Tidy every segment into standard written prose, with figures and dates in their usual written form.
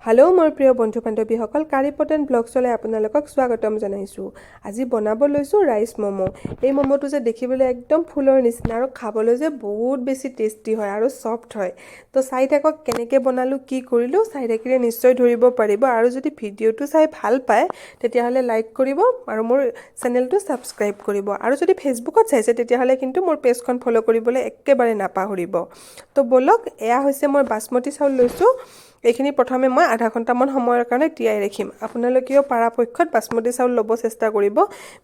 Hello' মোৰ প্ৰিয় বন্ধু বান্ধৱীসকল, কাৰিপটেন ব্লগছলৈ আপোনালোকক স্বাগতম জনাইছোঁ। আজি বনাব লৈছোঁ ৰাইচ ম'ম'। এই ম'ম'টো যে দেখিবলৈ একদম ফুলৰ নিচিনা আৰু খাবলৈ যে বহুত বেছি টেষ্টি হয় আৰু ছফ্ট হয়। তো চাই থাকক, কেনেকৈ বনালোঁ, কি কৰিলোঁ, চাই থাকিলে নিশ্চয় ধৰিব পাৰিব। আৰু যদি ভিডিঅ'টো চাই ভাল পায়, তেতিয়াহ'লে লাইক কৰিব আৰু মোৰ চেনেলটো ছাবস্ক্ৰাইব কৰিব। আৰু যদি ফেচবুকত চাইছে, তেতিয়াহ'লে কিন্তু মোৰ পেজখন ফ'ল' কৰিবলৈ একেবাৰে নাপাহৰিব। তো ব'লক, এয়া হৈছে মই বাচমতি চাউল লৈছোঁ। এইখিনি প্ৰথমে মই আধা ঘণ্টামান সময়ৰ কাৰণে তিয়াই ৰাখিম। আপোনালোকেও পৰাপক্ষত বাচমতি চাউল ল'ব চেষ্টা কৰিব।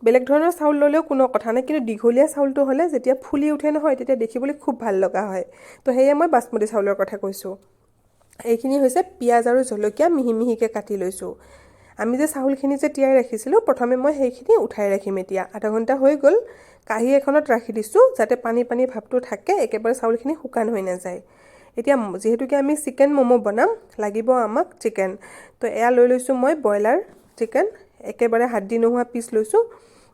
বেলেগ ধৰণৰ চাউল ল'লেও কোনো কথা নাই, কিন্তু দীঘলীয়া চাউলটো হ'লে যেতিয়া ফুলি উঠে নহয়, তেতিয়া দেখিবলৈ খুব ভাল লগা হয়। তো সেয়ে মই বাচমতি চাউলৰ কথা কৈছোঁ। এইখিনি হৈছে পিঁয়াজ আৰু জলকীয়া, মিহি মিহিকৈ কাটি লৈছোঁ। আমি যে চাউলখিনি যে তিয়াই ৰাখিছিলোঁ, প্ৰথমে মই সেইখিনি উঠাই ৰাখিম। এতিয়া আধা ঘণ্টা হৈ গ'ল। কাঁহী এখনত ৰাখি দিছোঁ, যাতে পানী পানী ভাৱটো থাকে, একেবাৰে চাউলখিনি শুকান হৈ নাযায়। এতিয়া যিহেতুকে আমি চিকেন ম'ম' বনাম, লাগিব আমাক চিকেন। তো এয়া লৈ লৈছোঁ মই ব্ৰইলাৰ চিকেন, একেবাৰে হাড্ডি নোহোৱা পিচ লৈছোঁ।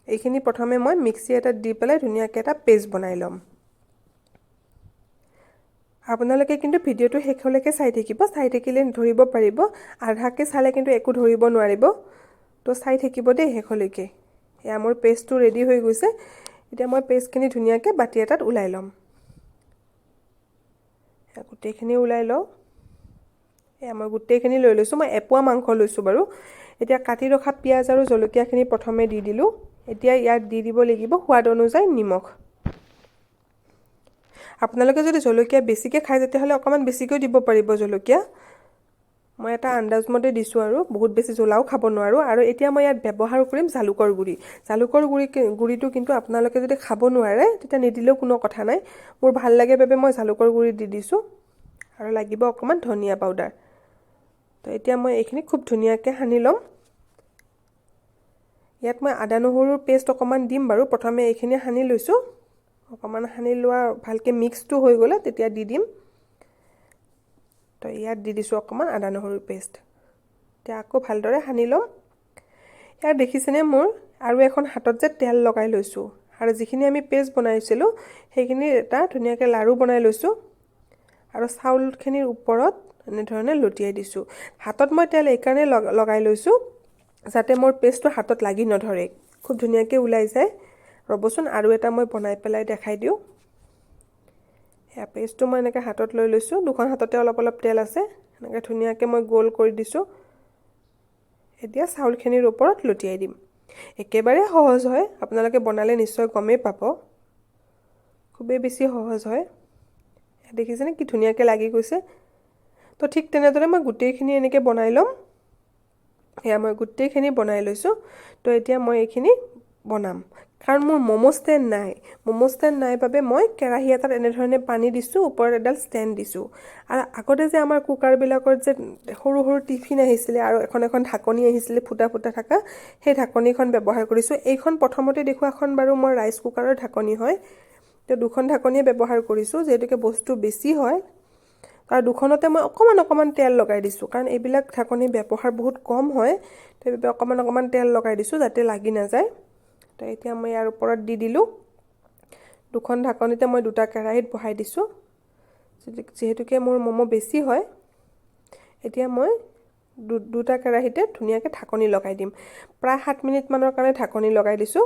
এইখিনি প্ৰথমে মই মিক্সি এটাত দি পেলাই ধুনীয়াকৈ এটা পেষ্ট বনাই ল'ম। আপোনালোকে কিন্তু ভিডিঅ'টো শেষলৈকে চাই থাকিব। চাই থাকিলে ধৰিব পাৰিব, আধাকৈ চালে কিন্তু একো ধৰিব নোৱাৰিব। তো চাই থাকিব দেই শেষলৈকে। এয়া মোৰ পেষ্টটো ৰেডি হৈ গৈছে। এতিয়া মই পেষ্টখিনি ধুনীয়াকৈ বাতি এটাত ওলাই ল'ম। গোটেইখিনি ওলাই লওঁ। এয়া মই গোটেইখিনি লৈ লৈছোঁ। মই এপোৱা মাংস লৈছোঁ বাৰু। এতিয়া কাটি ৰখা পিঁয়াজ আৰু জলকীয়াখিনি প্ৰথমে দি দিলোঁ। এতিয়া ইয়াত দি দিব লাগিব সোৱাদ অনুযায়ী নিমখ। আপোনালোকে যদি জলকীয়া বেছিকৈ খায়, তেতিয়াহ'লে অকণমান বেছিকৈ দিব পাৰিব জলকীয়া। মই এটা আন্দাজমতে দিছোঁ আৰু বহুত বেছি জ্বলাও খাব নোৱাৰোঁ। আৰু এতিয়া মই ইয়াত ব্যৱহাৰ কৰিম জালুকৰ গুড়ি। জালুকৰ গুড়িটো কিন্তু আপোনালোকে যদি খাব নোৱাৰে, তেতিয়া নিদিলেও কোনো কথা নাই। মোৰ ভাল লাগে বাবে মই জালুকৰ গুড়ি দি দিছোঁ। আৰু লাগিব অকণমান ধনিয়া পাউডাৰ। তো এতিয়া মই এইখিনি খুব ধুনীয়াকৈ সানি ল'ম। ইয়াত মই আদা নহৰুৰ পেষ্ট অকণমান দিম বাৰু। প্ৰথমে এইখিনি সানি লৈছোঁ। অকণমান সানি লোৱা ভালকৈ মিক্সটো হৈ গ'লে তেতিয়া দি দিম। তো ইয়াত দি দিছোঁ অকণমান আদা নহৰুৰ পেষ্ট। এতিয়া আকৌ ভালদৰে সানি ল'ম। ইয়াত দেখিছেনে, মোৰ আৰু এখন হাতত যে তেল লগাই লৈছোঁ আৰু যিখিনি আমি পেষ্ট বনাইছিলোঁ, সেইখিনি এটা ধুনীয়াকৈ লাড়ু বনাই লৈছোঁ আৰু চাউলখিনিৰ ওপৰত এনেধৰণে লটিয়াই দিছোঁ। হাতত মই তেল এইকাৰণে লগাই লৈছোঁ, যাতে মোৰ পেষ্টটো হাতত লাগি নধৰে, খুব ধুনীয়াকৈ ওলাই যায়। ৰ'বচোন, আৰু এটা মই বনাই পেলাই দেখাই দিওঁ। এয়া পেষ্টটো মই এনেকৈ হাতত লৈ লৈছোঁ। দুখন হাততে অলপ অলপ তেল আছে। এনেকৈ ধুনীয়াকৈ মই গোল কৰি দিছোঁ। এতিয়া চাউলখিনিৰ ওপৰত লটিয়াই দিম। একেবাৰে সহজ হয়, আপোনালোকে বনালে নিশ্চয় গমেই পাব। খুবেই বেছি সহজ হয়। দেখিছেনে, কি ধুনীয়াকৈ লাগি গৈছে? তো ঠিক তেনেদৰে মই গোটেইখিনি এনেকৈ বনাই ল'ম। এয়া মই গোটেইখিনি বনাই লৈছোঁ। তো এতিয়া মই এইখিনি বনাম। কাৰণ মোৰ ম'ম' ষ্টেণ্ড নাই। ম'ম' ষ্টেণ্ড নাই বাবে মই কেৰাহী এটাত এনেধৰণে পানী দিছোঁ, ওপৰত এডাল ষ্টেণ্ড দিছোঁ। আৰু আগতে যে আমাৰ কুকাৰবিলাকত যে সৰু সৰু টিফিন আহিছিলে আৰু এখন এখন ঢাকনি আহিছিলে ফুটা ফুটা থকা, সেই ঢাকনিখন ব্যৱহাৰ কৰিছোঁ। এইখন প্ৰথমতে দেখুৱাখন বাৰু মই ৰাইচ কুকাৰৰ ঢাকনি হয়। তো দুখন ঢাকনিয়ে ব্যৱহাৰ কৰিছোঁ, যিহেতুকে বস্তু বেছি হয়। আৰু দুখনতে মই অকণমান অকণমান তেল লগাই দিছোঁ, কাৰণ এইবিলাক ঢাকনি ব্যৱহাৰ বহুত কম হয়। সেইবাবে অকণমান অকণমান তেল লগাই দিছোঁ, যাতে লাগি নাযায়। তো এতিয়া মই ইয়াৰ ওপৰত দি দিলোঁ। দুখন ঢাকনিতে মই দুটা কেৰাহীত বহাই দিছোঁ, যিহেতুকে মোৰ ম'ম' বেছি হয়। এতিয়া মই দুটা কেৰাহীতে ধুনীয়াকৈ ঢাকনি লগাই দিম। প্ৰায় 7 মিনিটমানৰ কাৰণে ঢাকনি লগাই দিছোঁ।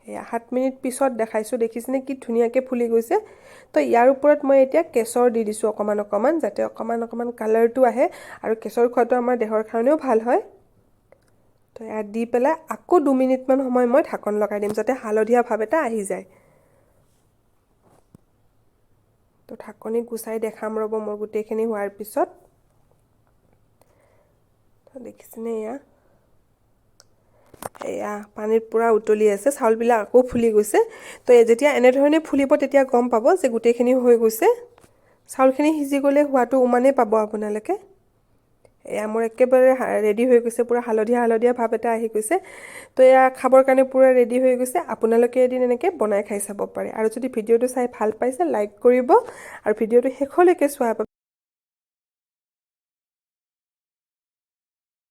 এয়া 7 মিনিট পিছত দেখাইছোঁ। দেখিছেনে, কি ধুনীয়াকৈ ফুলি গৈছে? তো ইয়াৰ ওপৰত মই এতিয়া কেশৰ দি দিছোঁ অকণমান অকণমান, যাতে অকণমান অকণমান কালাৰটো আহে আৰু কেশৰ খোৱাটো আমাৰ দেহৰ কাৰণেও ভাল হয়। তো ইয়াত দি পেলাই আকৌ 2 মিনিটমান সময় মই ঢাকন লগাই দিম, যাতে হালধীয়া ভাৱ এটা আহি যায়। তো ঢাকনি গুচাই দেখাম ৰ'ব মোৰ গোটেইখিনি হোৱাৰ পিছত। দেখিছেনে, এয়া পানীত পূৰা উতলি আছে। চাউলবিলাক আকৌ ফুলি গৈছে। তো যেতিয়া এনেধৰণে ফুলিব, তেতিয়া গম পাব যে গোটেইখিনি হৈ গৈছে। চাউলখিনি সিজি গ'লে হোৱাটো উমানেই পাব আপোনালোকে। এয়া মোৰ একেবাৰে ৰেডি হৈ গৈছে। পূৰা হালধীয়া হালধীয়া ভাৱ এটা আহি গৈছে। তো এয়া খাবৰ কাৰণে পূৰা ৰেডি হৈ গৈছে। আপোনালোকে এদিন এনেকৈ বনাই খাই চাব পাৰে। আৰু যদি ভিডিঅ'টো চাই ভাল পাইছে, লাইক কৰিব আৰু ভিডিঅ'টো শেষলৈকে চোৱাৰ বাবে